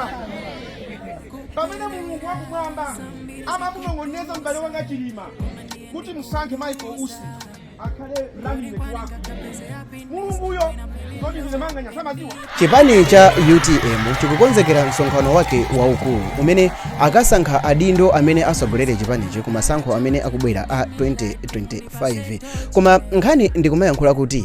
Chilima, pamene Mulungu wakumwamba amamunong'oneza m'bale wanga Chilima kuti musankhe Michael Usi akhale running mate wako, Mulunguyo kodi ndimanganya samadziwa? Chipani cha UTM chikukonzekera msonkhano wake waukulu umene akasankha adindo amene asogolere chipanichi ku masankho amene akubwera a 2025. Koma nkhani ndikumayankhula kuti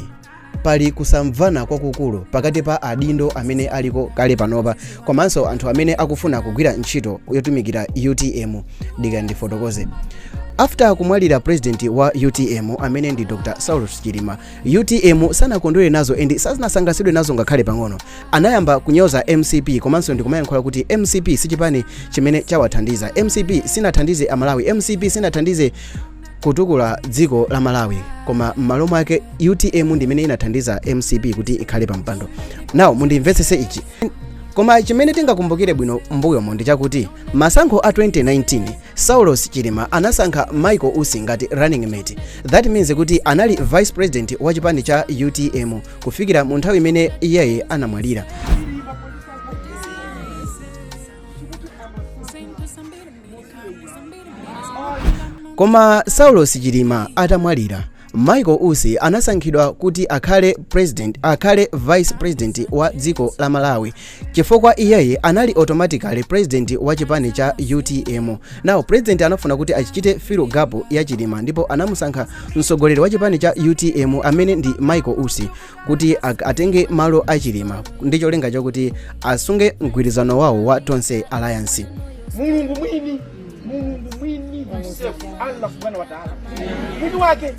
pali kusamvana kwakukulu pakati pa adindo amene aliko kale panopa komanso anthu amene akufuna kugwira ntchito yotumikira UTM. Dika ndifotokoze. After kumwalira president wa UTM amene ndi Dr Saulos Chilima, UTM sanakondwere nazo and sanasangalatsidwe nazo ngakhale pang'ono. Anayamba kunyoza MCP komanso ndikumayankhula kuti MCP sichipani chimene chawathandiza, MCP sinathandize Amalawi, MCP sinathandize kutukula dziko la Malawi, koma m'malo mwake UTM ndimene inathandiza MCP kuti ikhale pa mpando. Now mundimvetsese ichi. Koma chimene tingakumbukire bwino mbuyomo ndi chakuti masankho a 2019, Saulos Chilima anasankha Michael Usi ngati running mate. That means kuti anali vice president wa chipani cha UTM kufikira mu nthawi imene iyeyi anamwalira. Chilima potisankha sikuti amasankha. Koma Saulos Chilima atamwalira, Michael Usi anasankhidwa kuti akhale president, akhale vice president wa dziko la Malawi, chifukwa iyeyi anali automatically president wa chipani cha UTM. Now president anafuna kuti achichite fill gap ya Chilima, ndipo anamusankha mtsogoleri wa chipani cha UTM amene ndi Michael Usi kuti atenge malo a Chilima ndi cholinga chakuti asunge mgwirizano wawo wa Tonse Alliance. Mulungu mwini, Mulungu mwini himself, Allah subhanahu wa ta'ala mwini wake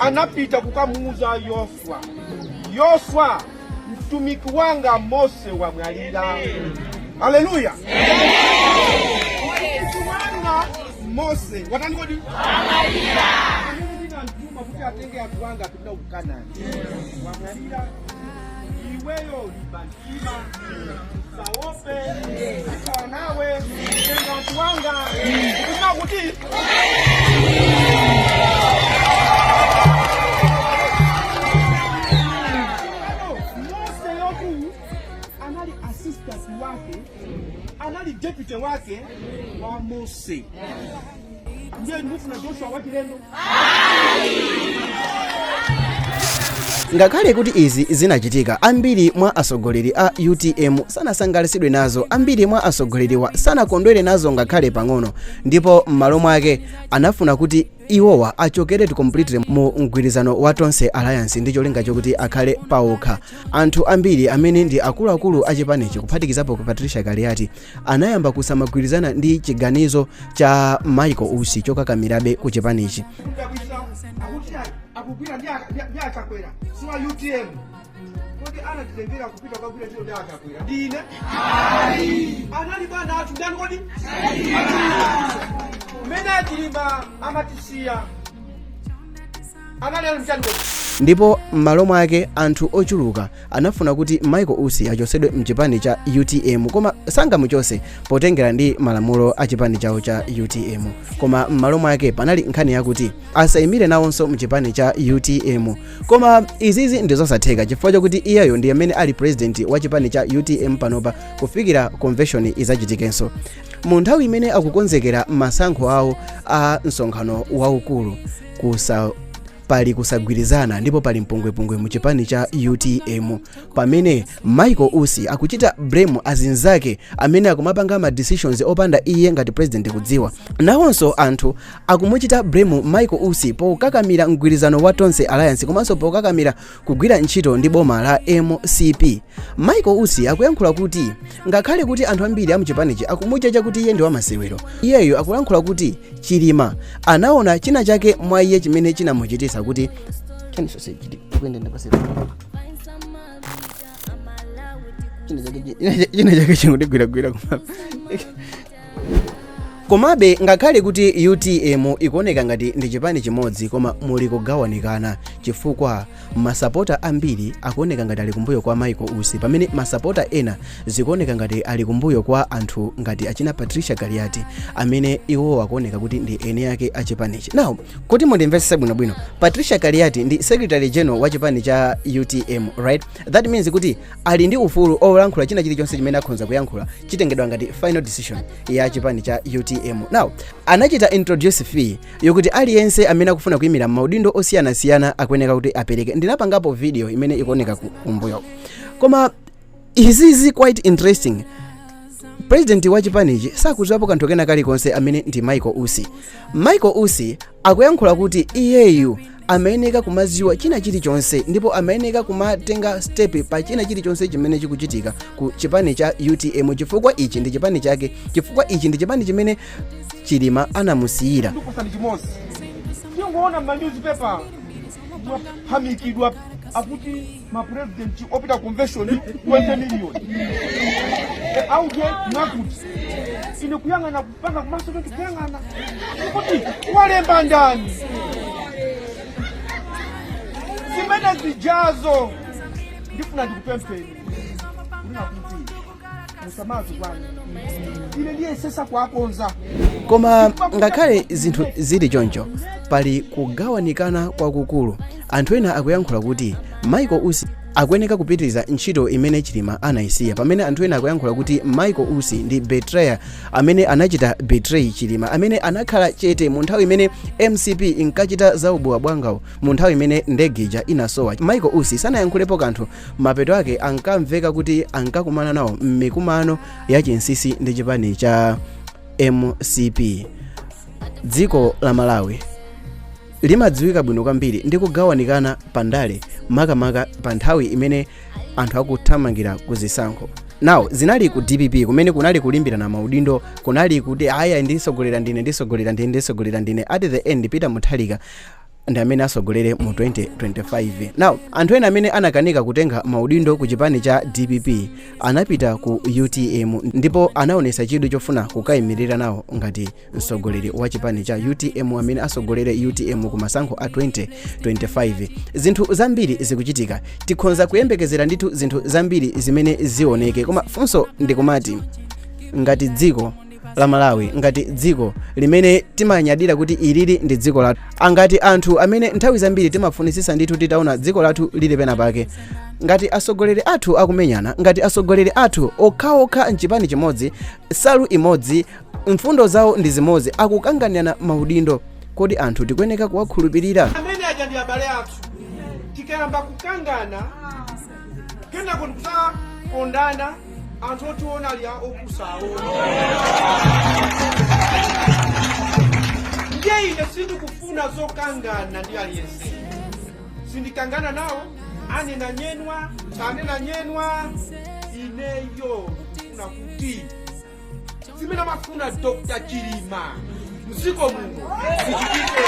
anapita kukamuuza Yoswa, "Yoswa, mtumiki wanga Mose wamwalira." Haleluya! Mtumiki wanga Mose watani kodi? Amene ndinamtuma kuti atenge anthu anga apite ku Kanani wamwalira. Iweyo limba mtima, usaope, ndikhala nawe, tenga anthu anga kupita kuti. Mose yotu anali assistant wake, anali deputy wake wa Mose. Ndiye ndikufuna Joshua wachilendo? Ngakhale kuti izi zinachitika, ambiri mwa atsogoleri a UTM sanasangalatsidwe nazo. Ambiri mwa atsogoleriwa sanakondwere nazo ngakhale pang'ono, ndipo m'malo mwake anafuna kuti iwowa achokeretu completely mu mgwirizano wa Tonse Alliance ndi cholinga chokuti akhale paokha. Anthu ambiri amene ndi akuluakulu a chipanichi, kuphatikizapo Patricia Kaliati, anayamba kusamagwirizana ndi chiganizo cha Michael Usi chokakamirabe ku chipanichi. Kudabwisa akuti akugwira ndi Achakwera si wa UTM. Kodi anatitengera kupita kukagwira ntchito ndi Achakwera ndine? Anali bwana athu ndani kodi? Mmene Achilima amatisiya anali ali mchani kodi? Ndipo m'malo mwake anthu ochuluka anafuna kuti Michael Usi achosedwe mchipani cha UTM, koma sangamuchose potengera ndi malamulo a chipani chawo cha UTM. Koma m'malo mwake panali nkhani yakuti asayimire nawonso mchipani cha UTM, koma izizi ndi zosatheka chifukwa chakuti iyeyo ndi amene ali president wa chipani cha UTM panopa kufikira convention izachitikenso. Mu nthawi imene akukonzekera masankho awo a msonkhano waukulu, pali kusagwirizana ndipo pali mpungwepungwe mu chipani cha UTM, pamene Michael Usi akuchita blame azinzake amene akumapanga ma decisions opanda iye ngati president kudziwa. Nawonso anthu akumuchita blame Michael Usi pokakamira mgwirizano wa Tonse Alliance komanso pokakamira kugwira ntchito ndi boma la MCP. Michael Usi akuyankhula kuti ngakhale kuti anthu ambiri amuchipanichi akumuchacha kuti iye ndi wamasewero, iyeyo akuyankhula kuti Chilima anaona china chake mwa iye chimene chinamuchititsa kuti chani sausage tikuyenda pasi, china chake chingotigwiragwira kuma. Komabe ngakhale kuti UTM ikuoneka ngati ndi chipani chimodzi, koma muli kugawanikana chifukwa masapota ambiri akuoneka ngati ali kumbuyo kwa Michael Usi, pamene masapota ena zikuoneka ngati ali kumbuyo kwa anthu ngati achina Patricia Kaliati, amene iwo akuoneka kuti ndi eni ake a chipanichi. Now, kuti mundimvetsetse bwinobwino, Patricia Kaliati ndi secretary general wa chipani cha UTM, right? That means kuti ali ndi ufulu olankhula china chilichonse chimene akhonza kuyankhula, chitengedwa ngati final decision ya chipani cha UTM. Now, anachita introduce fee yokuti aliyense amene akufuna kuyimira maudindo osiyanasiyana akuyeneka kuti apereke. Ndinapangapo video imene ikuoneka kumbuyo. Koma izizi quite interesting, president wa chipanichi sakudziwapo kanthu kena kalikonse, amene ndi Michael Usi. Michael Usi akuyankhula kuti iyeyu amayeneka kumaziwa china chilichonse ndipo amayeneka kumatenga step pa china chilichonse chimene chikuchitika ku chipani cha UTM, chifukwa ichi ndi chipani chake, chifukwa ichi ndi chipani chimene Chilima anamusiyira. Ndikupasani chimodzi. Tingoona ma newspaper mwaphamikidwa akuti mapresident opita convention 20 million auje mwakuti ine kuyang'ana kupanga kumaso kuti kuyang'ana kuti walemba ndani zimene zijazo. Ndifuna ndikupempheni kunena kuti musamazi kwanu, ine ndiyesesa kuakonza. Koma ngakhale zinthu zili choncho, pali kugawanikana kwakukulu. Anthu ena akuyankhula kuti Michael Usi akuyeneka kupitiriza ntchito imene Chilima anayisiya, pamene anthu ena akuyankhula kuti Michael Usi ndi betrayer amene anachita betray Chilima, amene anakhala chete mu nthawi imene MCP inkachita za ubuwabwangawo. Mu nthawi imene ndege ija inasowa, Michael Usi sanayankhulepo kanthu. Mapeto ake ankamveka kuti ankakumana nawo m'mikumano ya chinsisi ndi chipani cha MCP. Dziko la Malawi limadziwika bwino kwambiri ndi kugawanikana pandale, makamaka pa nthawi imene anthu akuthamangira ku zisankho. Now, zinali ku DPP kumene kunali kulimbirana maudindo, kunali kuti aya, ndisogolera ndine, ndisogolera ndine, ndisogolera ndine. At the end, Peter Mutharika ndi amene asogolere mu 2025. Now, anthu ena amene anakanika kutenga maudindo ku chipani cha DPP anapita ku UTM ndipo anaonesa chidwi chofuna kukayimirira nawo ngati mtsogoleri wa chipani cha UTM amene asogolere UTM ku masankho a 2025. Zinthu zambiri zikuchitika, tikhonza kuyembekezera ndithu zinthu zambiri zimene zioneke. Koma funso ndikumati, ngati dziko la Malawi, ngati dziko limene timanyadira kuti ilili ndi dziko lathu, angati anthu amene nthawi zambiri timafunisisa ndithu titaona dziko lathu lili pena pake, ngati atsogoleri athu akumenyana, ngati atsogoleri athu okhaokha mchipani chimodzi, salu imodzi, mfundo zawo ndi zimodzi, akukanganirana maudindo, kodi anthu tikuyeneka kuwakhulupirira? Amene aja ndi abale athu. Tikayamba kukangana kenako ndikusakondana, anthu otiona ali opusawo. Ndiye ine sindikufuna zokangana ndi aliyense, sindikangana nawo. Anena nyenwa, sanena nyenwa, ineyo ndikufuna kuti zimene amafuna Dr Chilima mdziko muno zichitike.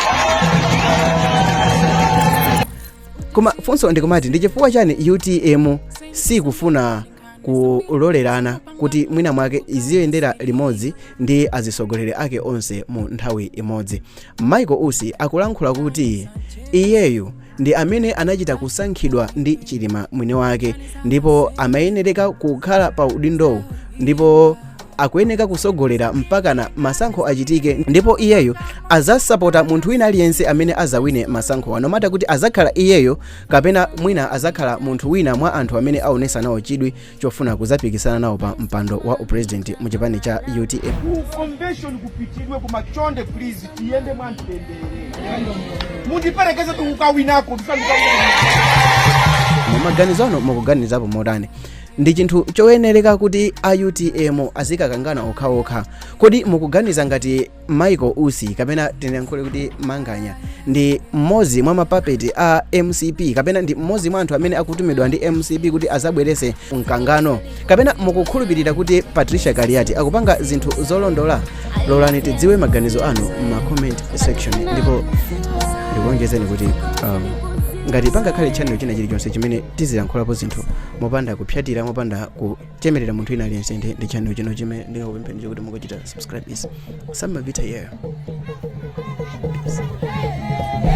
Koma funso ndikumati, ndi chifukwa chani UTM sikufuna kulolerana kuti mwina mwake iziyendera limodzi ndi azisogoleri ake onse mu nthawi imodzi? Michael Usi akulankhula kuti iyeyu ndi amene anachita kusankhidwa ndi Chilima mwini wake ndipo amayenereka kukhala pa udindowu ndipo akuyeneka kusogolera mpakana masankho achitike, ndipo iyeyo azasapota munthu wina aliyense amene azawine masankho, no matter kuti azakhala iyeyo kapena mwina azakhala munthu wina mwa anthu amene aonesa nawo chidwi chofuna kuzapikisana nawo pa mpando wa upresident mu chipani cha UTM. Ku convention kupitidwe, koma chonde, please, tiyende mwamtendere. Mundiperekeze tikukawinako. Mumaganizo anu mukuganizapo motani? Ndi chinthu choyenereka kuti a UTM azikakangana okhaokha? Kodi mukuganiza ngati Michael Usi, kapena tinyankhule kuti Manganya, ndi mmodzi mwa mapapeti a MCP, kapena ndi mmodzi mwa anthu amene akutumidwa ndi MCP kuti azabwerese mkangano, kapena mukukhulupirira kuti Patricia Kaliati akupanga zinthu zolondola? Lolani tidziwe maganizo anu mu comment section, ndipo ndikulonjezeni kuti Ngati pangakhale channel china chilichonse chimene tizilankhulapo zinthu mopanda kupyatira, mopanda kuchemerera munthu ina aliyense, ndi channel chino. Chimene ndingakupempheni chokuti mukuchita subscribe is Sam Mavita here. Peace.